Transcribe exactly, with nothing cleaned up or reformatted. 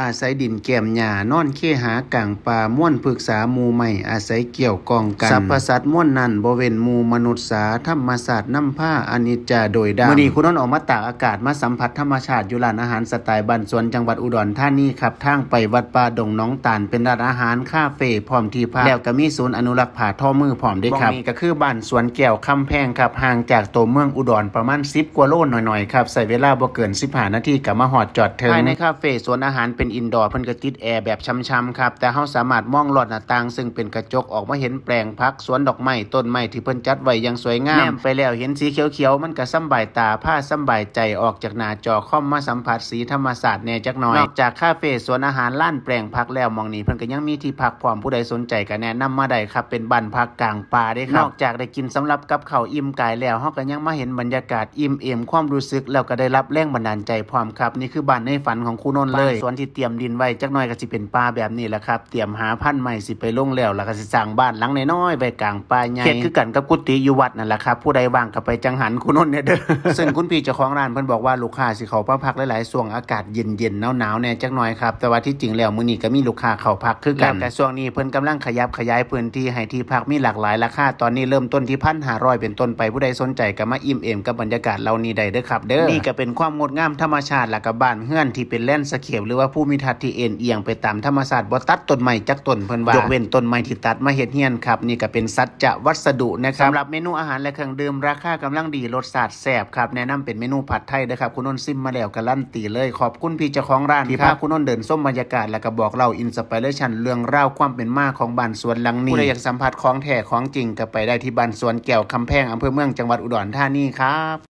อาศัยดินแก้มหญ้า นอนเคหากลางป่า มวลพฤกษาหมู่ไม้ อาศัยเกี่ยวกองกัน สรรพสัตว์มวลนั้น บ่เว้นหมู่มนุษย์สา ธรรมชาตินำพา อนิจจาโดยด่าง มื้อนี้ครูนนท์ออกมาตากอากาศ มาสัมผัสธรรมชาติอยู่ร้านอาหารสไตล์บ้านสวน จังหวัดอุดรธานีครับ ทางไปวัดป่าดงหนองตาล เป็นร้านอาหาร คาเฟ่ พร้อมที่พัก แล้วก็มีศูนย์อนุรักษ์ผ้าทอมือพร้อมเด้ครับ หม่องนี้ก็คือบ้านสวนแก้วคำแพงครับ ห่างจากตัวเมืองอุดรประมาณสิบกว่าโลหน่อยๆครับ ใช้เวลาบ่เกินสิบห้านาทีก็มาฮอดจอดถึง ภายในคาเฟ่สวนอาหารเป็นอินดอร์ เพิ่นก็ติดแอร์แบบช่ำๆครับ แต่เราสามารถมองลอดหน้าต่างซึ่งเป็นกระจกออกมาเห็นแปลงผัก สวนดอกไม้ ต้นไม้ที่เพิ่นจัดไว้อย่างสวยงาม แนมไปแล้วเห็นสีเขียวๆ มันก็สำบายตา พาสำบายใจ ออกจากหน้าจอคอมมาสัมผัสสีธรรมชาติแหน่จักหน่อย นอกจากคาเฟ่สวนอาหาร ร้านแปลงผักแล้ว หม่องนี้เพิ่นก็ยังมีที่พักพร้อม ผู้ใดสนใจก็แนะนำมาได้ครับ เป็นบ้านพักกลางป่าเด้ครับ นอกจากได้กินสำหรับกับข้าวอิ่มกายแล้ว เราก็ยังมาเห็นบรรยากาศอิ่มเอมความรู้สึก แล้วก็ได้รับแรงบันดาลใจพร้อมครับ นี่คือบ้านในฝันของครูนนท์เลย บ้านสวนที่เตรียมดินไว้ จักหน่อยก็สิเป็นป่าแบบนี้แหละครับ เตรียมหาพันไม้สิไปลงแล้ว แล้วก็สิสร้างบ้านหลังน้อยๆไว้กลางป่าใหญ่ เฮ็ดคือกันกับกุฏิอยู่วัดนั่นแหละครับ ผู้ใดว่างก็ไปจังหันครูนนท์แหน่เด้อ ซึ่งคุณพี่เจ้าของร้านเพิ่นบอกว่าลูกค้าสิเข้ามาพักหลายๆช่วง อากาศเย็นๆหนาวๆแหน่จักหน่อยครับ แต่ว่าที่จริงแล้วมื้อนี้ก็มีลูกค้าเข้าพักคือกัน แล้วก็ช่วงนี้เพิ่นกำลังขยับขยายพื้นที่ให้ที่พักมีหลากหลายราคา ตอนนี้เริ่มต้นที่พันห้าร้อยเป็นต้นไป ผู้ใดสนใจก็มาอิ่มเอมกับบรรยากาศเหล่านี้ได้เด้อครับเด้อ นี่ก็เป็นความงดงามธรรมชาติ แล้วก็บ้านเฮือนที่เป็นแลนด์สเคป หรือว่าภูมิทัศน์ที่เอ็นเอียงไปตามธรรมชาติ บ่ตัดต้นไม้จักต้นเพิ่นว่า ยกเว้นต้นไม้ที่ตัดมาเฮ็ดเฮือนครับ นี่ก็เป็นสัจจะวัสดุนะครับ สำหรับเมนูอาหารและเครื่องดื่มราคากำลังดี รสชาติแซ่บครับ แนะนำเป็นเมนูผัดไทยเด้อครับ ครูนนท์ซิมมาแล้วการันตีเลย ขอบคุณพี่เจ้าของร้านที่พาครูนนท์เดินชมบรรยากาศ แล้วก็บอกเล่าอินสปิเรชันเรื่องราวความเป็นมาของบ้านสวนหลังนี้ ผู้ใดอยากสัมผัสของแท้ของจริงก็ไปได้ที่บ้านสวนแก้วคำแพง อำเภอเมือง จังหวัดอุดรธานีครับ